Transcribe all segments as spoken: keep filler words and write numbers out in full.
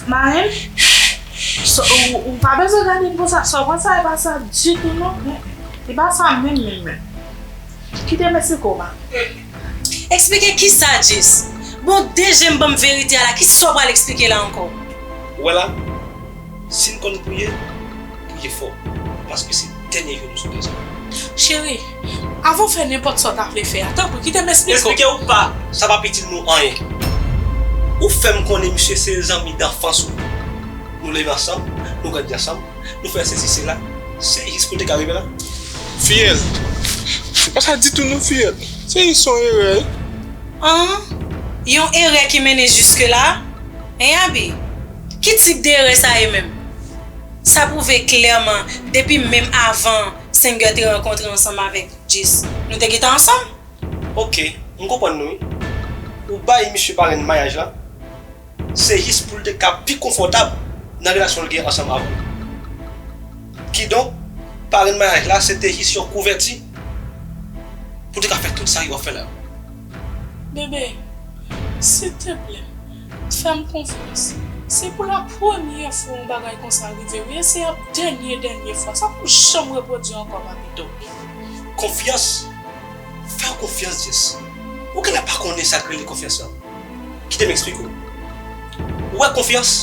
Marenn, so, ou, ou pa bezwen gade m konsa, sa w pran sa, e pa sa ditou non. E pa sa menm, menm, menm. Kite m esplike w, ma. Eksplike kisa, Jess? Bon, de je m ban m verite a la, kisa w pral eksplike la ankò? Ou wè la, si n konn priye, priye fò, paske se dènye jou nou sou tè sa. Cheri, avan w fè nenpòt sa w ta vle fè a, tanpri, kite m esplike w. Esplike ou pa, sa p ap itil nou anyen. Ou fè m konnen misye se zanmi danfans ou. Nou leve ansanm, nou grandi ansanm, nou fè sesi sela. Se jis pou l te ka rive la. Fiyèl, se pa sa ditou non, fiyèl. Se jis yon erè. An, yon erè ki mennen jiske la? Hein, Abi? Ki tip de erè sa ye menm? Sa pwouve klèman, depi menm avan Sanger te rankontre ansanm avèk Jess, nou te gentan ansanm. Oke, m konprann nou, wi. Ou bay misye parenn maryaj la, se jis pou l te ka pi konfòtab nan relasyon l gen ansanm avè w. Kidonk, parenn maryaj la, se te jis yon kouvèti pou l te ka fè tout sa yo ap fè la. Bebe, silteplè, fè m konfyans. Se pou la premyè fwa yon bagay konsa rive, wi, e se ap dènye, dènye fwa. Sa p ap janm repwodui ankò, papito. Konfyans? Fè w konfyans, Jess. Ou genlè pa konnen sa k rele konfyans lan. Kite m eksplike w. Ou wè, konfyans,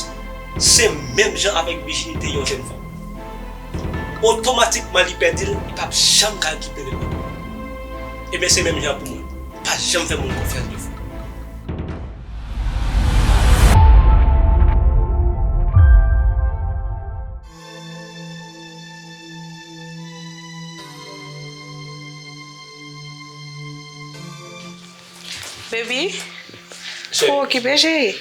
se menm jan avèk vijinite yon jèn fanm. Otomatikman li pèdi l, li p ap janm ka rekipere l ankò. Ebyen, se menm jan pou mwen. Pa janm fè moun konfyans de fwa. Baby, cheri, ou okipe, cheri?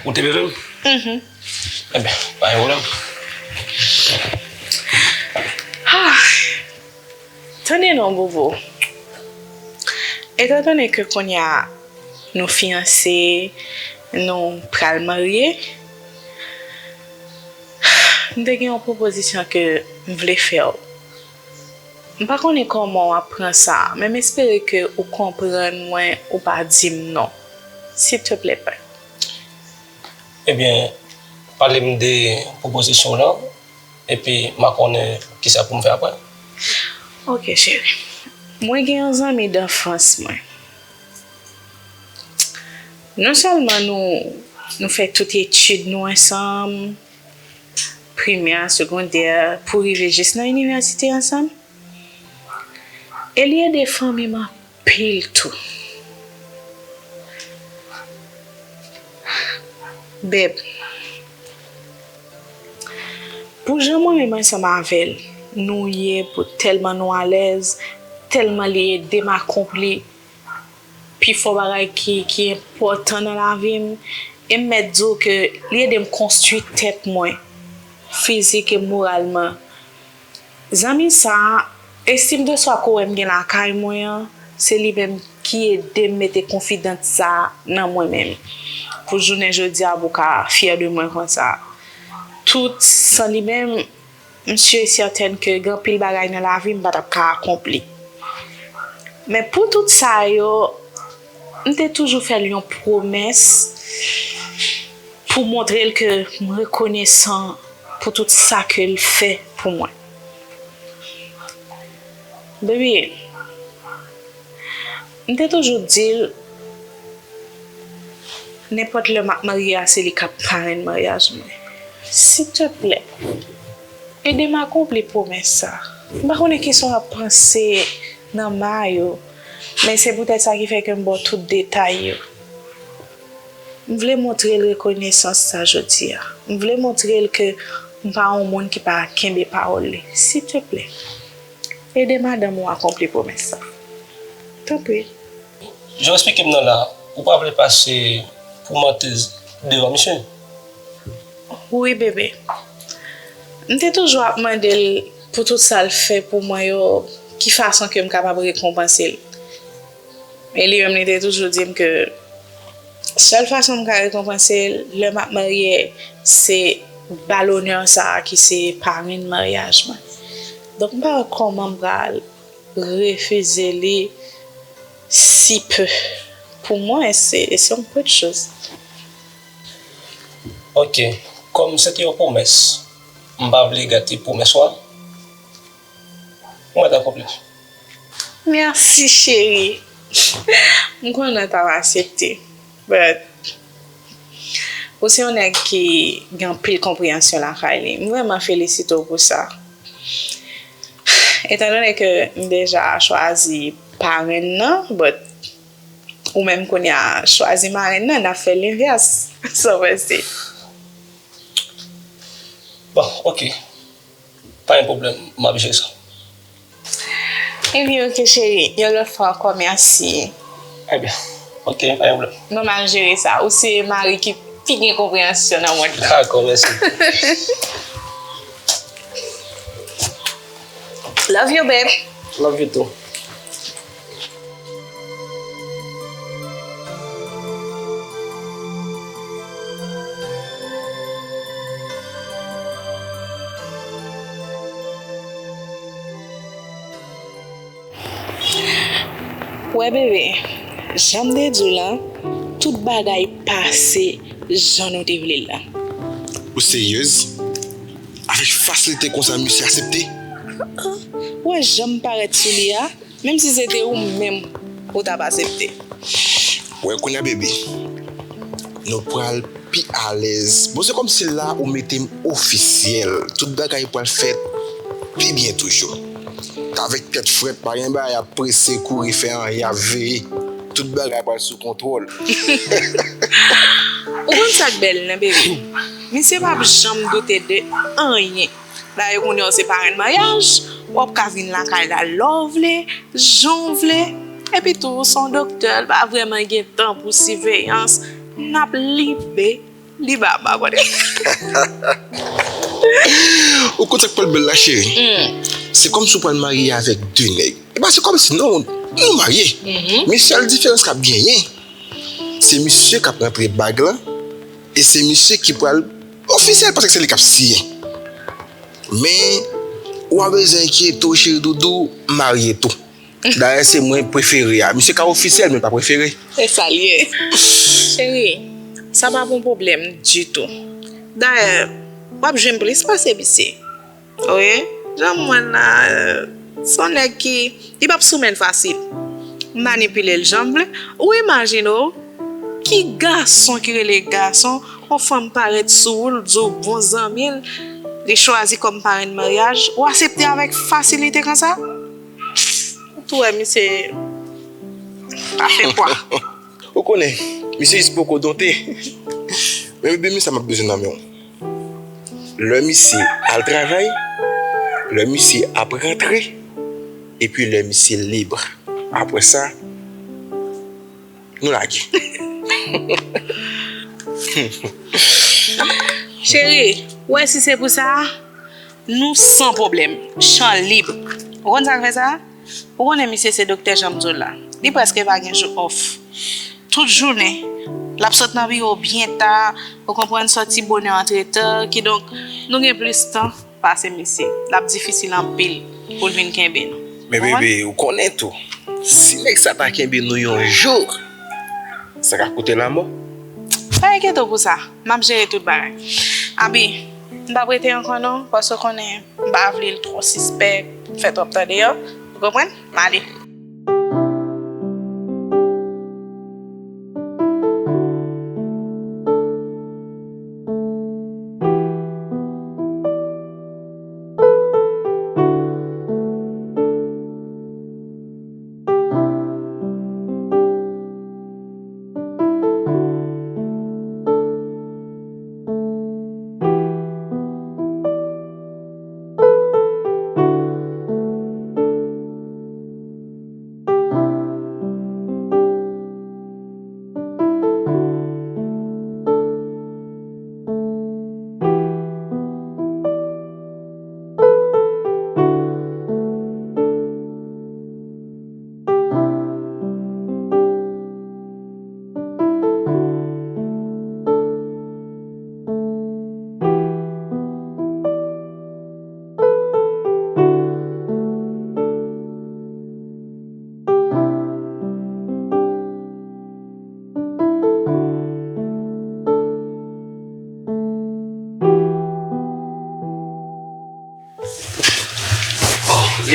Ou te bezwen m? Mhm. Ebyen, pa gen pwoblèm. Ah, tande non, Bobo. Etandone ke kounye a nou fiyanse, nou pral marye, m te gen yon pwopozisyon ke m vle fè w. M pa konnen kòman w ap pran sa, men m espere ke ou konprann mwen, ou pa di m non. Silteplè, pè. Ebyen, pale m de pwopozisyon w lan, epi m a konnen kisa pou m fè apre. Oke, cheri. Mwen gen yon zanmi danfans mwen. Non sèlman nou, nou fè tout etid nou ansanm, primè, segondè, pou rive jis nan inivèsite ansanm. E li ede fanmi m anpil tou. Bèb, pou jan mwen menm ansanm avè l, nou ye, pou tèlman nou alèz, tèlman li ede m akonpli pifò bagay ki, ki enpòtan nan lavi m, e m mèt di w ke li ede m konstwi tèt mwen, fizik e moralman. Zanmi sa a, estime de soi ke w wè m gen lakay mwen an, se li menm ki ede m mete konfidans sa a nan mwen menm. Pou jounen jodi a, pou w ka fyè de mwen konsa. Tout, san li menm, m si e sètèn ke gen anpil bagay nan lavi m pa t ap ka akonpli. Men pou tout sa yo, m te toujou fè l yon pwomès pou montre l ke m rekonesan pou tout sa ke l fè pou mwen. Baby, m te toujou di l, nenpòt lè m ap marye a, se li k ap parenn maryaj mwen. Silteplè, ede m akonpli pwomès sa. M pa konnen kisa w ap panse nan ma yo, men se poutèt sa ki fè ke m ba w tout detay yo. M vle montre l rekonesans sa jodi a. M vle montre l ke m pa yon moun ki pa kenbe pawòl li. Silteplè, ede madanm ou akonpli pwomès sa. Tanpri. Jan w eksplike m nan la, ou pa vle pase pou mantèz devan misye? Wi, bebe. M te toujou ap mande l pou tout sa l fè pou mwen yo, ki fason ke m kapab rekonpanse l. E li menm, li te toujou di m ke sèl fason m ka rekonpanse l, lè m ap marye, se ba l onè sa a ki se parenn maryaj mwen. Donk, m pa wè kòman m pral refize li si pe. Pou mwen, se, se yon pe de choz. Ok, kòm se te yon pwomès, m pa vle gate pwomès ou a. Mwen t akonpli. Mèsi, cheri. M konnen w t ap aksepte. But, ou se yon nèg ki gen anpil konpreyansyon lakay li. M vrèman felisite w pou sa. Etandone ke m deja chwazi parenn nan, but ou menm kounye a chwazi marenn nan, n ap fè lenvès. Sa w panse? Bon, ok. Pa gen pwoblèm, m ap jere sa. Ebyen, ok, cheri. Yon lòt fwa ankò, mèsi. Ebyen, ok, pa gen pwoblèm. Nou m al jere sa. Ou se mari ki pi gen konpreyansyon nan mond lan. Dakò, mèsi. Love you, babe. Love you too. Wè, bebe, jan m te di w lan, tout bagay pase jan nou te vle l lan. Ou seryez? Avèk fasilite konsa, misye aksepte? Ou wè jan m parèt sou li a? Menm si se te ou menm, ou t ap aksepte. Wè, kounye a, bebe, nou pral pi alèz. Bon, se kòmsi la ou mete m ofisyèl. Tout bagay pral fèt pi byen toujou. Avèk tèt frèt, pa gen bagay ap prese, kouri fè anyen, ap veye. Tout bagay pral sou kontwòl. Ou konn sa k bèl nan, bebe? Misye p ap janm doute de anyen. Dayè, kounye a w se parenn maryaj, w ap ka vin lakay la lè w vle, jan w vle. Epi tou, w se yon doktè, l pa vrèman gen tan pou siveyans. N ap libe, libe apa, konnen. Ou konn sa k pral bèl la, cheri? Se kòmsi w pral marye avèk de nèg. E pa se kòmsi non, nou marye. Men sèl diferans k ap genyen, se misye k ap rantre bag lan, e se misye ki pral ofisyèl, paske se li k ap siyen. Men, ou pa bezwen enkyete w, cheri doudou, m marye tou. Dayè, se mwen prefere a. Misye ka ofisyèl, men pa prefere. Se sa l ye. Cheri, sa pa pou pwoblèm ditou. Dayè, w ap jwenn plis pase misye. Wi, jan m wè l la, se yon nèg ki, li p ap sou men l fasil. Manipile l jan m vle. Ou imajine w, ki gason ki rele gason, yon fanm parèt sou ou, l di w bon zanmi l, li chwazi kòm parenn maryaj, ou aksepte avèk fasilite konsa? Ou tou wè misye pa fè pwa. Ou konnen, misye jis poko donte. Men bebe, men sa m ap bezwen nan men w. Lè misye al travay, lè misye ap rantre, epi lè misye lib. Apre sa, nou lage. Cheri, ou wè si se pou sa, nou san pwoblèm, chan lib. Ou konn sa k fè sa? Ou konnen misye se doktè jan m di w la. Li prèske pa gen jou off. Tout jounen, l ap sot nan biwo byen ta, ou konprann, sòti bonè, antre ta, kidonk, nou gen plis tan pase misye. L ap difisil anpil pou l vin kenbe nou. Men bebe, ou konnen tou, si nèg sa ta kenbe nou yon jou, sa ka koute lanmò. Pa enkyete w pou sa, m ap jere tout bagay. Abi, m p ap rete ankò non, paske w konnen, m pa vle l twò sispèk, fè twòp tan deyò. Ou konprann? M ale.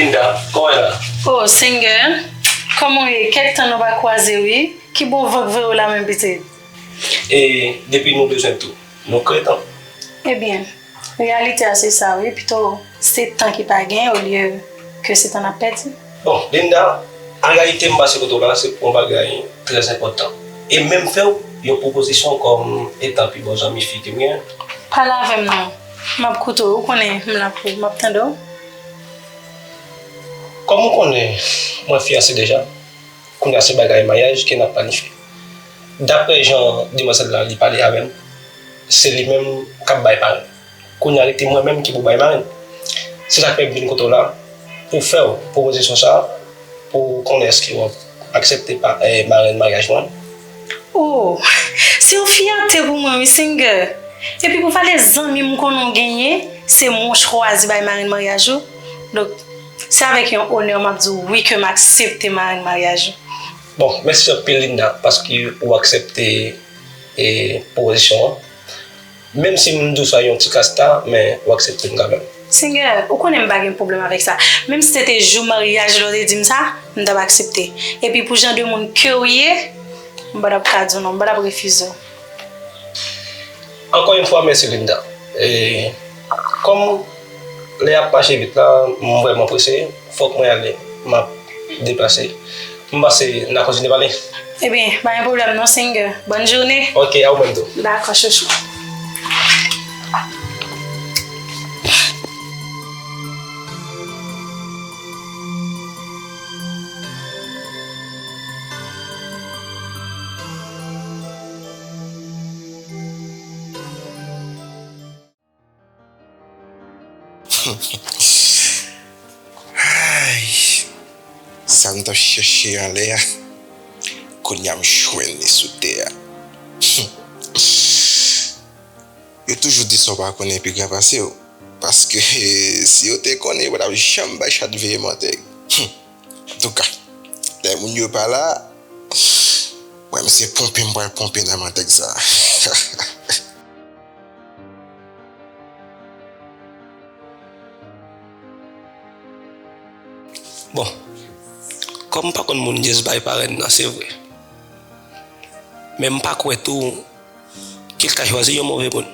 Linda, kòman w ye la? Oh, Singer, kòman w ye? Kèk tan nou pa kwaze, wi. Ki bon van k voye w la menm, pitit? E depi nou bezwen tou, nou kreye tan. Ebyen, reyalite a se sa, wi. Pito se tan ki pa gen olye ke se tan n ap pèdi. Bon, Linda, an reyalite, m pase kote w la, se pou yon bagay trè enpòtan. E menm fè w yon pwopozisyon kòm etan pi bon zanmi fi ke m gen. Pale avè m non. M ap koute w, ou konnen m la pou ou, m ap tande w. Kòm ou konnen, mwen fiyanse deja. Kounye a se bagay maryaj ke n ap planifye. Daprè jan demwazèl la li pale avè m, se li menm k ap bay parenn. Kounye a rete mwen menm ki pou bay marenn. Se sa k fè m vin kote w la pou fè w pwopozisyon sa a, pou konnen èske w ap aksepte pa, eh, marenn maryaj mwen. Oh, se yon fyète pou mwen, wi, Singer. Epi pou valè zanmi m konnen w genyen, se mwen w chwazi bay marenn maryaj ou. Donk, se avèk yon onè m ap di w wi ke m aksepte marenn maryaj ou. Bon, mèsi anpil, Linda, paske ou aksepte, e, pwopozisyon an. Menm si m di w sa yon ti kras ta, men ou aksepte m kanmenm. Singer, ou konnen m pa gen pwoblèm avèk sa. Menm si se te jou maryaj la w te di m sa, m t ap aksepte. Epi pou jan de moun ke w ye, m pa t ap ka di w non, m pa t ap refize w. Ankò yon fwa, mèsi, Linda. E, kòm lè ap mache vit la, m vrèman prese, fòk mwen ale. M ap deplase. M panse n a kontinye pale. Ebyen, pa gen pwoblèm non, Singer. Bòn jounen. Ok, a ou menm tou. Dakò, chouchou. Ay, sa m t ap chèche anlè a, kounye a m jwenn li sou tè a. Yo toujou di sa w pa konnen pi gran pase w, paske si yo te konnen, yo pa t ap janm bay chat veye mantèg. Antouka, lè moun yo pa la, mwen, se ponpe m pral ponpe nan mantèg sa. Bon, kòm m pa konn moun Jess bay parenn nan, se vre. Men m pa kwè tou ke l ka chwazi yon move moun.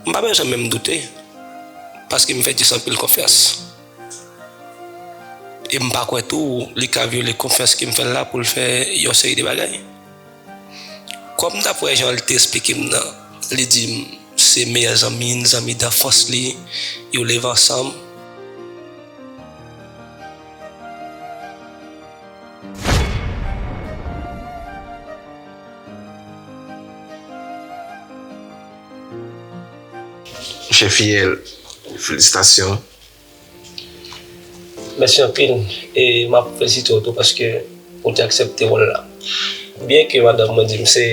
M pa bezwen menm doute, paske m fè Jess anpil konfyans. E m pa kwè tou li ka vyole konfyans ke m fè l la pou l fè yon seri de bagay. Kòm daprè jan li te esplike m nan, li di m se meyè zanmi n, zanmi danfans li, yo leve ansanm. Monchè Fiyèl, felisitasyon. Mèsi anpil, e m ap felisite w tou paske ou te aksepte wòl la. Byenke madanm mwen di m se,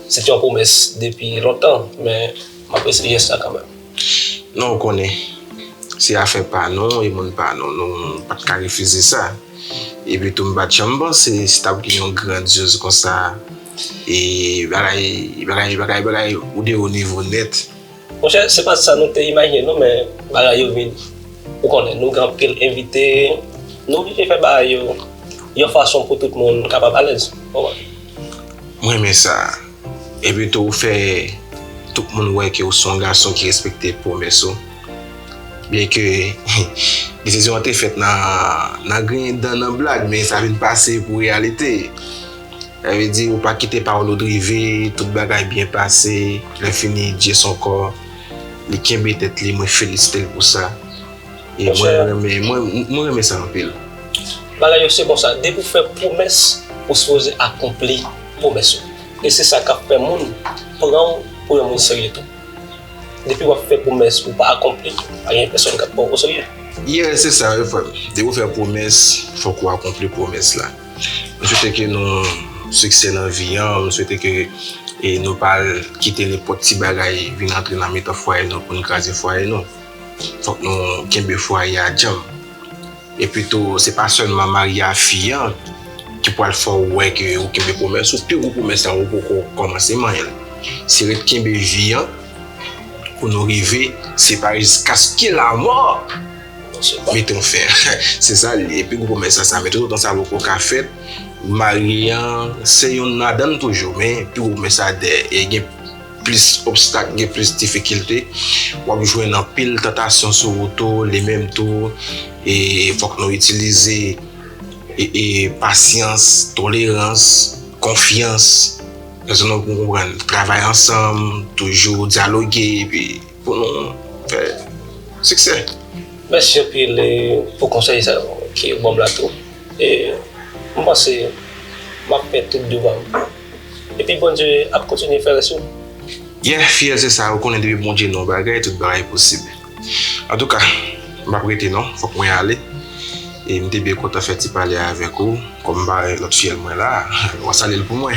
se te yon pwomès depi lontan, men m apresye jès la kanmenm. Non, ou konnen, se afè pa nou, e moun pa nou, nou pa t ka refize sa. Epi tou, m pa t janm panse si t ap gen yon grandyoz konsa, e bagay, bagay, bagay, bagay, ou de wo nivo nèt. Monchè, se pa sa nou te imajine non, men bagay yo vin. Ou konnen, nou gen anpil envite, nou oblije fè bagay yo yon fason pou tout moun kapab alèz. Ou konprann? M renmen sa. Epi tou, ou fè tout moun wè ke ou se yon gason ki respekte pwomès ou. Byenke desizyon an te fèt nan, nan griyen dan, nan blag, men sa vin pase pou reyalite. Sa vle di, ou pa kite pawòl ou drive, tout bagay byen pase, lèfini, Jess ankò, li kenbe tèt li, mwen felisite l pou sa. E mwen renmen, mwen, mwen renmen sa anpil. Bagay yo se konsa, depi w fè pwomès, ou sipoze akonpli pwomès ou. E se sa k ap fè moun pran w pou yon moun serye tou. Depi w ap fè pwomès ou pa akonpli, pa gen pèsonn k ap pran w oserye. Yeah, se sa wi, frè m. Depi w fè pwomès, fòk ou akonpli pwomès la. M swete ke nou siksè nan vi an, m swete ke, e, nou pa al kite nenpòt ti bagay vin antre nan mitan fwaye nou pou n kraze fwaye nou. Fòk nou kenbe fwaye a djanm. Epi tou, se pa sèlman marye a fi an ki pral fè w wè ke ou kenbe pwomès ou, pi gwo pwomès la ou poko kòmanse manyen l. Se ret kenbe vi an pou nou rive separe jiskaske lamò Mete yon fen. Se sa l ye. Pi gwo pwomès sa, sa. Men toutotan sa poko ka fèt, marye an, se youn ladan l toujou. Men pi gwo pwomès sa, dè, e gen plis obstak, gen plis difikilte. W ap jwenn anpil tantasyon sou wout ou, li menm tou. E fòk nou itilize e, e, pasyans, tolerans, konfyans. Lè nou konprann, travay ansanm, toujou dyaloge, epi pou nou fè siksè. Mèsi anpil, e, pou konsèy sa yo ki ban m la tou. E m panse m ap fè tout devan m. Epi Bondye ap kontinye fè rès yo. Yeah, fiyèl se sa, ou konnen depi Bondye nan yon bagay, tout bagay posib. Antouka, m p ap rete non, fòk mwen ale. E m te byen kontan fè ti pale avèk ou, kòm m pa wè lòt fiyèl mwen la, w a salye l pou mwen.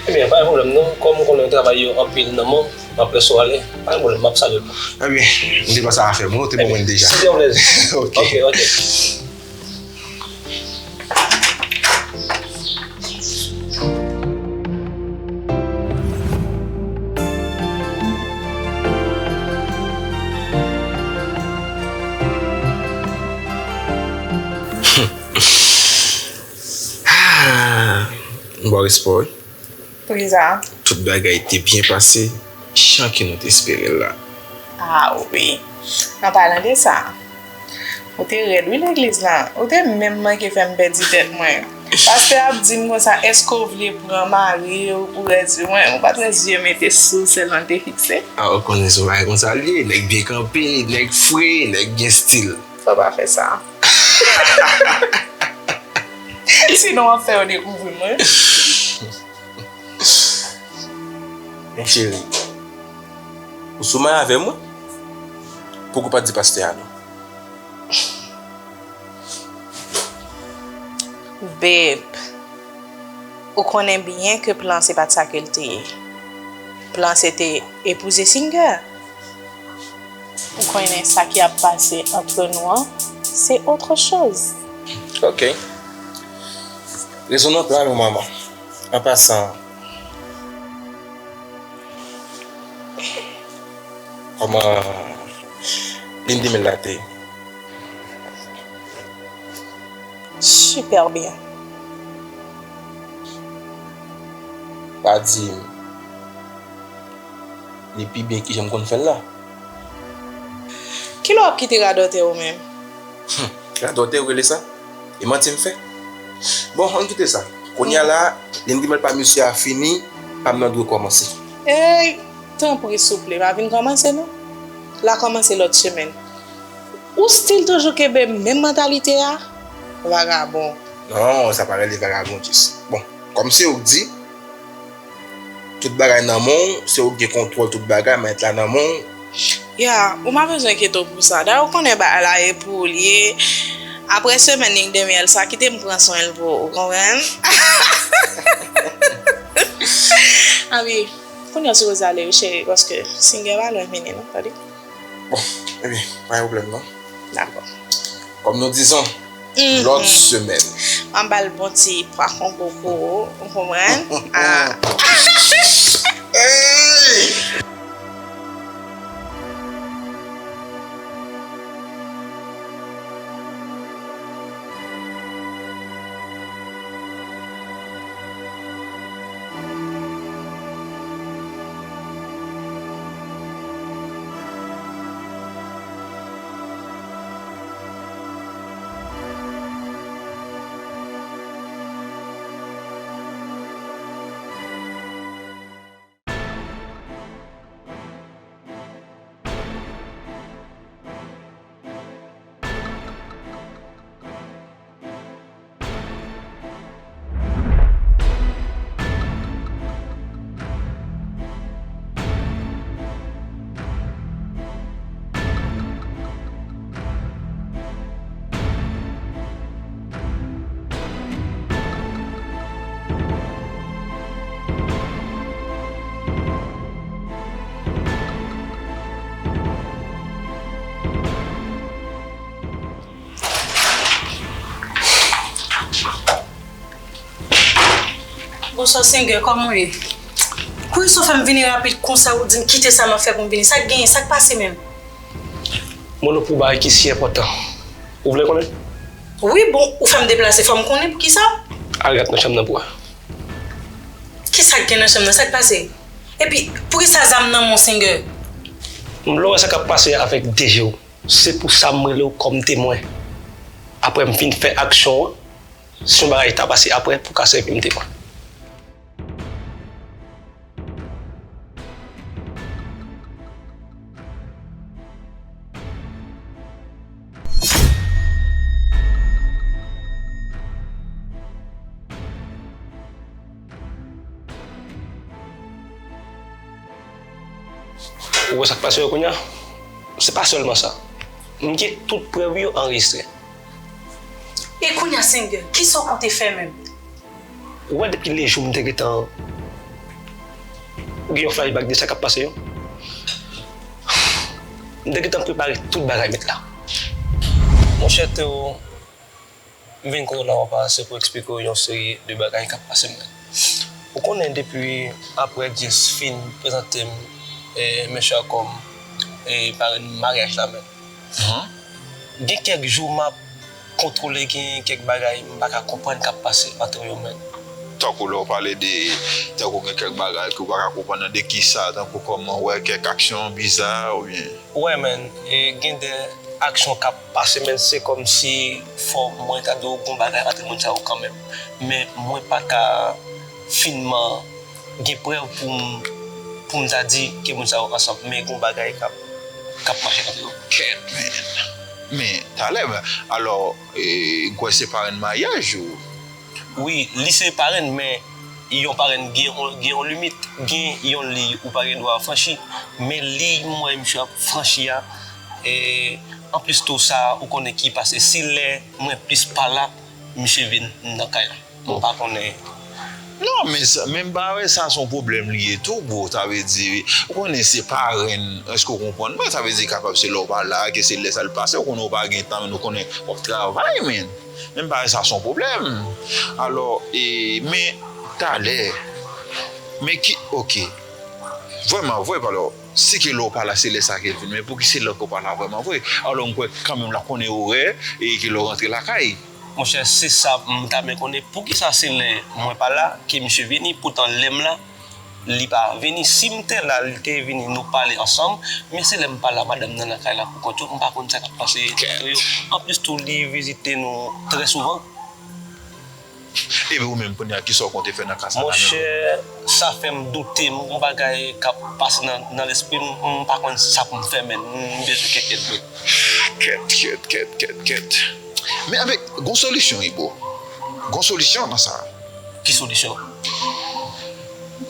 Ebyen, pa gen pwoblèm non, kòm m konnen travay yo anpil nan men w, m ap lèse w ale, pa gen pwoblèm, m ap salye l pou ou. Ebyen, m te panse a fè mwen, ou te ban mwen deja. Se te yon plezi. Ok. Ok, ok. Ah, m ba w respè wi. Poukisa? Tout bagay te byen pase, jan ke nou te espere l la. Ah wi. An palan de sa, ou te rèd wi legliz la. Ou te menm manke fè m pèdi tèt mwen. Pastè ap di m konsa, èske w vle pran mari w pou rès vi w? Mwen, ou pa t wè zye m te sou sèl lan te fikse? Ah, ou konnen se yon bagay konsa l ye. Nèg byen kanpe, nèg fre, nèg gen stil. Fò w pa fè sa. Sinon, w ap fè yo dekouvri mwen. Men cheri, ou sou may avè m wi. Pouki w pa t di pastè a non? Babe, ou konnen byen ke plan se pa t sa ke l te ye. Plan se te epouze Singer. Ou konnen sa ki ap pase antre nou an, se autre chose. Ok. Rezon nan plan nou, manman. An pasan, kòman lin de mye l la te ye? Super byen. Pa di m li pi byen ki jan m konn fè l la. Kilè w ap kite radòtè ou menm? Hum, radòtè ou rele sa? E manti m fè? Bon, ann kite sa. Kounye a la, lin de mye l pa misye a fini, pa m nan dwe kòmanse. Ey, tanpri souple, pa vin kòmanse non. L a kòmanse lòt semèn. Ou still toujou kenbe menm mantalite a? Vagabon. Non, sa pa rele vagabondis. Bon, kòm se ou k di, tout bagay nan men w, se ou k gen kontwòl tout bagay, manèt la nan men w. Ya, ou pa bezwen enkyete w pou sa. Dayè, ou konnen bagay la e pou ou l ye. Aprè semèn lin de mye l sa, kite m pran swen l pou ou, ou konprann? Anpi, kounye a w sipoze ale wi, cheri, paske Singer pa lwen vini non, tande. Bon, ebyen, pa gen pwoblèm non. Dakò. Kòm nou dizon, lòt semèn. M ap ba l bon ti pwa kongo pou ou, ou konprann? Ah. Hey! Bonswa Singer, kòman w ye? Poukisa w fè m vini rapid konsa, ou di m kite sa m ap fè pou m vini? Sa k genyen? Sa k pase menm? Mwen nan pou bagay ki si enpòtan. Ou vle konnen? Wi, bon, ou fè m deplase, fò m konnen poukisa. Al gad nan chanm nan pou wè. Kisa k gen nan chanm nan? Sa k pase? Epi, poukisa zam nan men w, Singer? M vle wè sa k ap pase avèk de je w. Se pou sa m rele w kòm temwen. Apre m fin fè aksyon an, si yon bagay ta pase apre, pou w ka sèvi m temwen. Ou wè sa k pase yo kounye a? Se pa sèlman sa. M gen tout prèv yo anrejistre. E kounye a, Singer, kisa w konte fè menm? Ou wè depi lejou m te gentan gen yon flashback de sa k ap pase yo? M te gentan prepare tout bagay, mèt la. Monchè Teo, m vin kote w la, papa, se pou eksplike w yon seri de bagay k ap pase m menm. Ou konnen depi apre Jess fin prezante m, eh, Mesha kòm, eh, parenn maryaj la menm. Gen kèk jou m ap kontwole, gen kèk bagay m pa ka konprann k ap pase ant yo menm. Tankou lè w pale de, tankou gen kèk bagay ke w pa ka konprann nan de kisa, tankou kòman w wè kèk aksyon biza oubyen. Ou wè, menn, e, gen de aksyon k ap pase, menn, se kòmsi fò mwen ta di w gon bagay ant moun sa yo kanmenm. Men mwen pa ka finman gen prèv pou m, pou m ta di ke moun sa yo ansanm, men gon bagay k ap, k ap mache ant yo. Kèt, men. Men, talè, alò, e, m kwè se parenn maryaj ou? Wi, li se parenn, men yon parenn gen, gen yon limit, gen yon liy ou pa gen dwa franchi, men liy mwen misye ap franchi a, e, anplis tou sa, ou konnen ki pase, se lè mwen plis pa la, misye vin nan kay la. M pa konnen. Non, men sa, men m pa wè sa se yon pwoblèm li ye tou, bro. Sa vle di, ou konnen se parenn, èske w konprann mwen? Sa vle di kapab se lè w pa la, ke se lè sa l pase, ou konnen w pa gen tan, men nou konnen w ap travay, men. Men m pa wè sa se yon pwoblèm. Alò, e, men, talè, men ki, oke. Vrèman, vre, alò, si ke lè w pa la, se lè sa ke l vin, men pouki se lè ke w pa la vrèman vre? Alò, m kwè kanmenm l ap konnen orè, e ke lè w rantre lakay. Monchè, se sa m ta renmen konnen. Poukisa se lè mwen pa la ke misye vini, poutan lè m la, li pa vini? Si m te la, li te vini, nou pale ansanm, men se lè m pa la, madanm nan nan kay la pou kont yo, m pa konn sa k ap pase ant yo. Anplis tou, li vizite nou trè souvan. Epi ou menm, kounye a, kisa w konte fè nan ka sa la menm? Monchè, sa fè m doute, m gon bagay k ap pase nan, nan lespri m, m pa konn sa pou m fè, men m bezwen kèk èd, men. Kèt, kèt, kèt, kèt, kèt. Men avèk, gon solisyon wi, bro. Gon solisyon nan sa. Ki solisyon?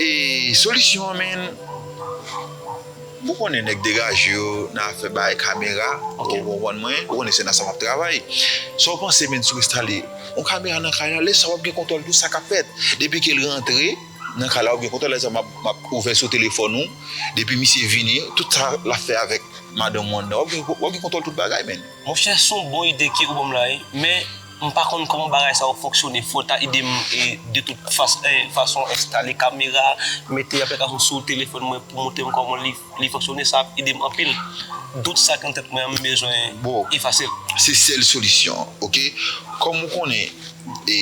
E solisyon an, men, ou konnen nèg degaje yo nan afè bay kamera, ou konprann mwen, ou konnen se nan sa m ap travay. Sa w panse, men, si w enstale yon kamera nan kay la, lè sa w ap gen kontwòl tout sa k ap fèt. Depi ke l rantre nan kay la, w ap gen kontwòl, lè sa m ap, m ap ouvè sou telefòn ou, depi misye vini, tout sa l ap fè avèk madanm ou anndan, w ap gen, w ap gen kontwòl tout bagay, men. Monchè, se yon bon ide ke ou ban m la, wi. Men, m pa konn kòman bagay sa yo fonksyone. Fò w ta ede m, e, de tout fas-, e, fason, enstale kamera, mete aplikasyon sou telefòn mwen pou montre m kòman li, li fonksyone. Sa ap ede m anpil. Dout sa ki nan tèt mwen an, m bezwen efase l. Se sèl solisyon, oke? Kòm ou konnen, e,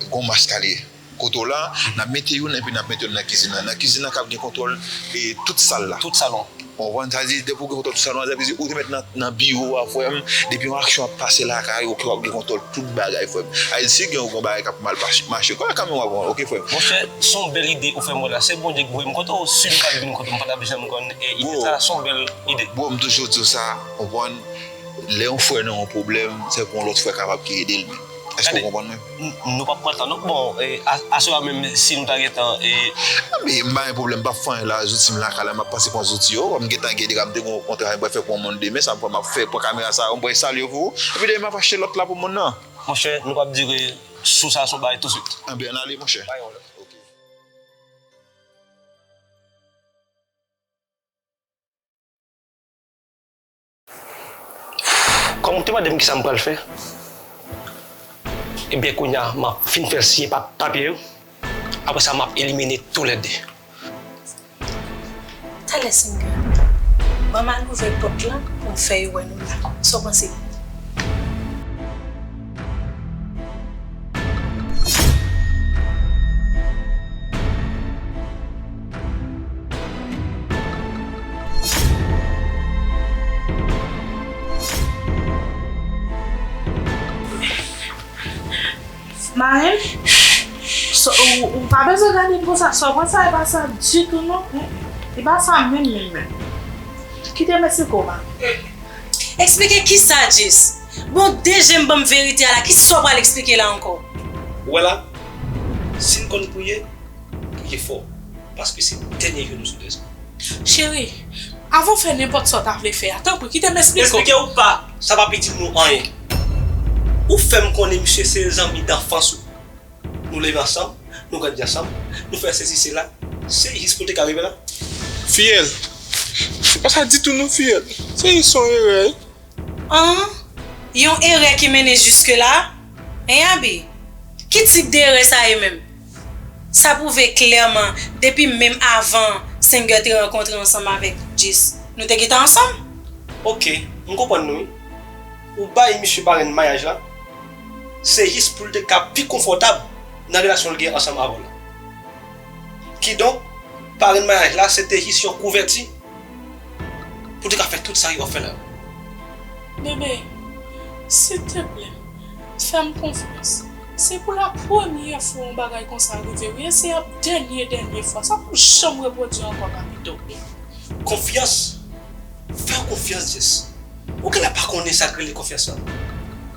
gon maskale. Kote w la, n ap mete youn epi n ap mete youn nan kizin nan. Nan kizin nan k ap gen kontwòl, e, tout sal la. Tout salon. Ou konprann sa di, depi w gen kontwòl tout salon an, sa vle di ou te mèt nan, nan biwo a, frè m, depi yon aksyon ap pase lakay ou, ke w ap gen kontwòl tout bagay, frè m. Sa vle di si gen yon bagay k ap mal pas-, mache, kanmenm w ap, oke, frè m. Monchè, se yon bèl ide ou fè m wè la. Se Bondye k voye m kote w, si m pa t vin kote w, m pa t ap janm konn, e, ide sa, se yon bèl ide. Bro, m toujou di w sa, ou konprann, lè yon frè nan yon pwoblèm, se pou yon lòt frè kapab ki ede l, men. Èske w konprann mwen? N-, nou p ap pran tan, non. Bon, e, a-, aswè a menm, si nou ta gen tan, e. A, men, m pa gen pwoblèm, m p ap fè anyen la, zouti m lakay la, m ap pase pran zouti yo. M gentan gen deja, m te gen yon kontra, m pral fè pou yon moun demen, sa m pran, m ap fè, pran kamera sa yo, m pral enstale yo pou ou. Epi demen, m ap achte lòt la pou moun nan. Monchè, nou p ap dire sou sa, sou bagay touswit. Anben, ann ale, monchè. Pa gen pwoblèm. Oke. Kòm ou te mande m kisa m pral fè, ebyen, kounye a, m ap fin fè l siyen pa-, papye yo. Apre sa, m ap elimine toulède. Talè, Singer, ban m al ouvè pòt lan pou m fè yo wè nou la. Sa w panse? Marenn, so, ou, ou pa bezwen gade m konsa. Sa w pran sa, e pa sa ditou non. Li pa sa menm, menm, menm. Kite m esplike w, Marenn. Eksplike kisa, Jess? Bon, de je m ban m verite a la, kisa w pral eksplike la ankò? Ou wè la, si n konn priye, priye fò, paske se dènye jou nou sou tè sa. Cheri, avan w fè nenpòt sa w ta vle fè a, tanpri, kite m esplike w. Esplike ou pa, sa p ap itil nou anyen. Ou fè m konnen misye se zanmi danfans ou. Nou leve ansanm, nou grandi ansanm, nou fè sesi sela. Se jis pou l te ka rive la. Fiyèl, se pa sa ditou non, fiyèl. Se jis yon erè. An, yon erè ki mennen jiske la? Hein, Abi? Ki tip de erè sa ye menm? Sa pwouve klèman, depi menm avan Singer te rankontre ansanm avèk Jess, nou te gentan ansanm. Oke, m konprann nou, wi. Ou bay misye parenn maryaj la, se jis pou l te ka pi konfòtab nan relasyon l gen ansanm avè w la. Kidonk, parenn maryaj la, se te jis yon kouvèti pou te ka fè tout sa yo ap fè la. Bebe, silteplè, fè m konfyans. Se pou la premyè fwa yon bagay konsa rive, wi, e se ap dènye, dènye fwa. Sa p ap janm repwodui ankò, Papito. Konfyans? Fè w konfyans, Jess. Ou genlè pa konnen sa k rele konfyans la.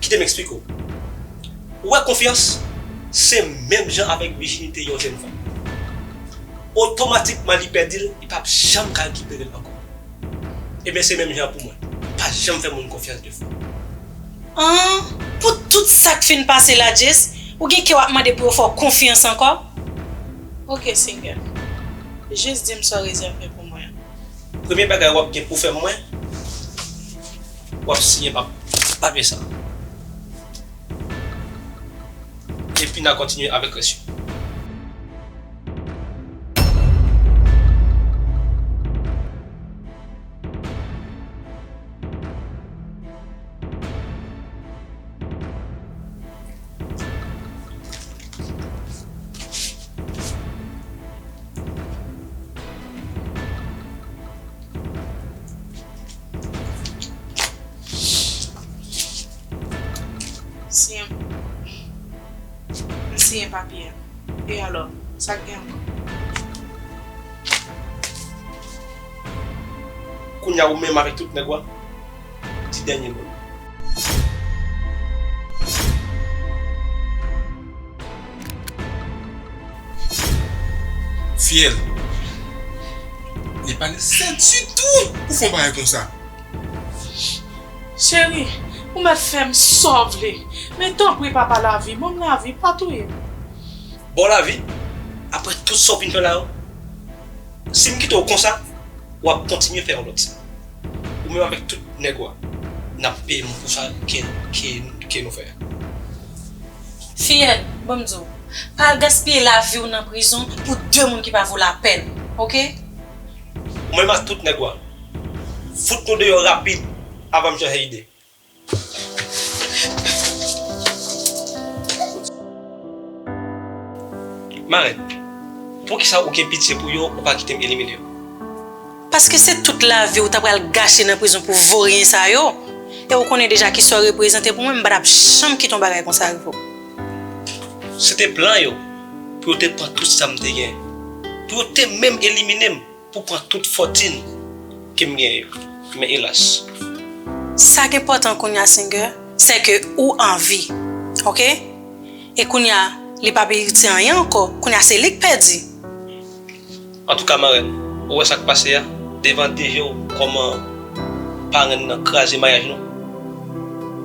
Kite m eksplike w. Ou wè, konfyans, se menm jan avèk vijinite yon jèn fanm. Otomatikman li pèdi l, li p ap janm ka rekipere l ankò. Ebyen, se menm jan pou mwen. Pa janm fè moun konfyans de fwa. An, pou tout sa k fin pase la, Jess, ou gen kè w ap mande pou yo fè w konfyans ankò? Oke, Singer. Jis di m sa w rezève pou mwen an. Premye bagay w ap gen pou fè mwen, w ap siyen pa, papye sa. Epi n a kontinye avèk rès yo. Siyen, m siyen papye a. E alò, sa k gen ankò? Kounye a ou menm avèk tout nèg ou a, di dènye mo. Fiyèl, li pa nesesè ditou pou fè yon bagay konsa. Cheri, ou mèt fè m sa w vle. Men tanpri, papa lavi, ban m lavi, pa touye m. Ba w lavi? Apre tout sa w fin fè la yo? Si m kite w konsa, w ap kontinye fè yon lòt sa. Ou menm avèk tout nèg ou a, n ap peye m pou sa ke, ke, ke nou fè a. Fiyèl, ban m di w, pa al gaspiye lavi w nan prizon pou de moun ki pa vo lapèn, oke? Ou menm ak tout nèg ou a, fout nou deyò rapid avan m chanje ide. Marenn, poukisa ou gen pitye pou yo, ou pa kite m elimine yo? Paske se tout lavi w ta pral gache nan prizon pou voryen sa yo. E ou konnen deja kisa w reprezante pou mwen, m pa t ap janm kite yon bagay konsa rive w. Se te plan yo pou yo te pran tout sa m te gen, pou yo te menm elimine m pou pran tout fòtin ke m genyen yo. Men elas. Sa k enpòtan kounye a, Singer, se ke ou an vi, oke? E kounye a, li pa merite anyen ankò. Kounye a, se li k pèdi. Antouka, marenn, ou wè sa k pase a? Devan de je w, kòman parenn nan kraze maryaj nou?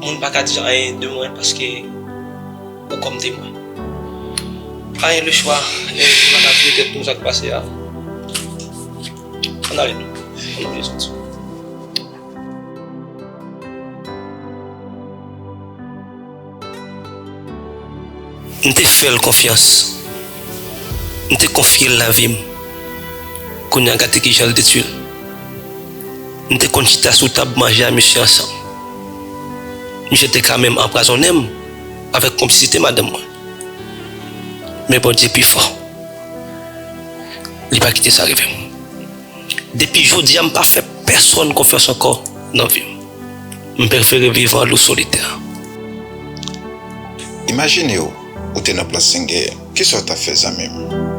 Moun pa ka di anyen de mwen paske ou kòm temwen. Pa gen lechwa, e, nou pa ka vire tèt nou sa k pase a. Ann ale nou. Ann oblije soti. M te fè l konfyans. M te konfye l lavi m. Kounye a, gade kijan l detwi l. M te konn chita sou tab manje a misye ansanm. Misye te ka menm anpwazonnen m avèk konplisite madanm mwen. Men Bondye pi fò. Li pa kite sa rive m. Depi jodi a, m pa fè pèsonn konfyans ankò nan vi m. M prefere viv an lou solitè. Imajine w, ou te nan plas Senyè, kisa w t ap fè, zanmi m?